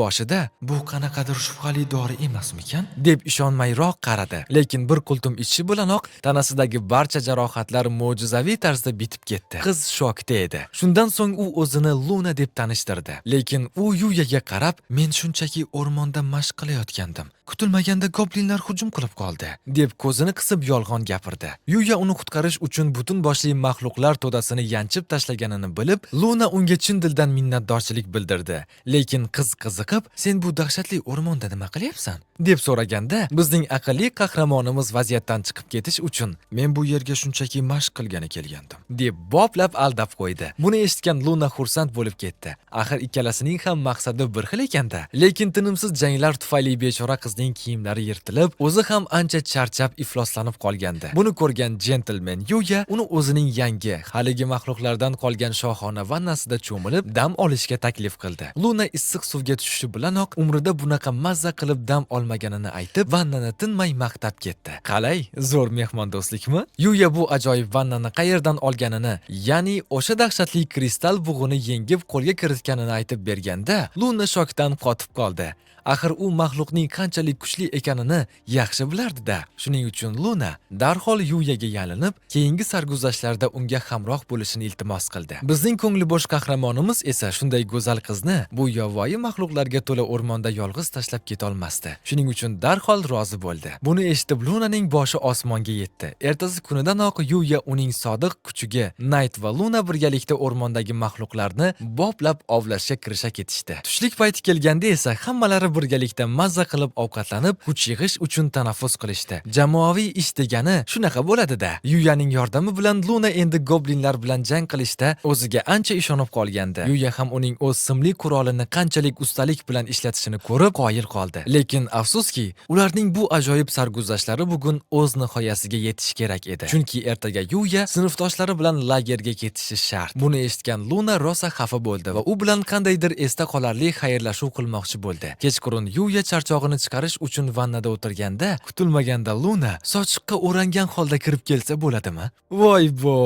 Boshida bu qanaqadir shubhali dori emasmikan deb ishonmayroq qaradi. Lekin bir qultum ichishi bilanoq tanasidagi barcha jarohatlar mo'jizaviy tarzda bitib ketdi. Qiz shokda edi. Shundan so'ng u o'zini Luna deb tanishtirdi. Lekin u Yuyaga qarab, "Men shunchaki o'rmonda mashq qilayotgandim. Kutilmaganda goblinlar hujum qilib qoldi", deb ko'zini qisib yolg'on gapirdi. Yuya uni qutqarish uchun butun boshli maxluqlar to'dasini yanchib tashlaganini bilib, Luna unga chin dildan minnatdorchilik bildirdi. Lekin qiz qiziqib, "Sen bu dahshatli o'rmonda nima qilyapsan?" deb so'raganda, bizning aqlli qahramonimiz vaziyatdan chiqib ketish uchun, "Men bu yerga shunchaki mashq qilgani kelgandim", deb boplab aldab qo'ydi. Buni eshitgan Luna xursand bo'lib ketdi. Axir ikkalasining ham maqsadi bir xil ekanda. Lekin tinimsiz janglar tufayli bechora qizning kiyimlari yirtilib, o'zi ham ancha charchab ifloslanib qolgandi. Buni ko'rgan jentlmen Yuya uni o'zining yangi, haligi maxluqlardan qolgan shohona vannasida cho'milib dam olishga taklif qildi. Luna issiq suvga tushishi bilanoq umrida bunaqa mazza qilib dam olmaganini aytib, vannani tinmay maqtab ketdi. Qalay, zo'r mehmondo'stlikmi? Yuya bu ajoyib vannani qayerdan olganini, ya'ni o'sha dahshatli kristal bug'uni yengib qo'lga kiritganini aytib berganda, Luna shokdan qotib qoldi. Axir u maxluqning qanchalik kuchli ekanini yaxshi bilardi-da. Shuning uchun Luna darhol Yuyaga yalinib, keyingi sarguzashtlarda unga hamroh bo'lishini iltimos qildi. Bizning ko'ngli bo'sh qahramonimiz esa shunday go'zal qizni bu yovvoyi maxluqlarga to'la o'rmonda yolg'iz tashlab ketolmasdi. Shuning uchun darhol rozi bo'ldi. Buni eshitib Lunaning boshi osmonga yetdi. Ertasi kunidanoq Yuya uning sodiq kuchugi Nayt va Luna birgalikda o'rmondagi maxluqlarni boplab ovlashga kirisha ketishdi. Tushlik payti kelganda esa hammalari birgalikda mazza qilib ovqatlanib, kuch yig'ish uchun tanaffus qilishdi. Jamoaviy ish degani shunaqa bo'ladi-da. Yuyaning yordami bilan Luna endi goblinlar bilan jang qilishda o'ziga ancha ishonib qolgandi. Yuya ham uning o'z simli qurolini qanchalik ustalik bilan ishlatishini ko'rib qoyil qoldi. Lekin afsuski, ularning bu ajoyib sarguzashtlari bugun o'z nihoyasiga yetishi kerak edi. Chunki ertaga Yuya sinfdoshlari bilan lagerga ketishi shart. Buni eshitgan Luna rosa xafa bo'ldi va u bilan qandaydir esda qolarli xayrlashuv qilmoqchi bo'ldi. Kechqurun Yuya charchog'ini chiqarish uchun vannada o'tirganda, kutilmaganda Luna sochiqqa o'rangan holda kirib kelsa bo'ladimi? Voy bo!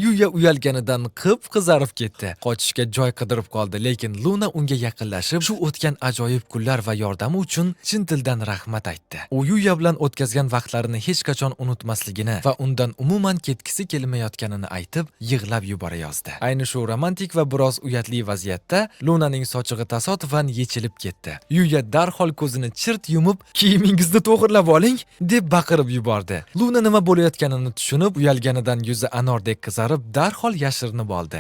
Yuya uyalganidan qip-qizarib ketdi. Qochishga joy qidirib qoldi, lekin Luna unga yaqinlashib, shu o'tgan ajoyib kunlar va yordami uchun chin dildan rahmat aytdi. U Yuya bilan o'tkazgan vaqtlarini hech qachon unutmasligini va undan umuman ketgisi kelmayotganini aytib, yig'lab yubora yozdi. Ayni shu romantik va biroz uyatli vaziyatda Lunaning sochig'i tasodifan yechilib ketdi. Yuya darhol ko'zini chirt yumib, "Kiyimingizni to'g'irlab oling", deb baqirib yubordi. Luna nima bo'layotganini tushunib, uyalganidan yuzi anordek qizarib, darhol yashirinib oldi.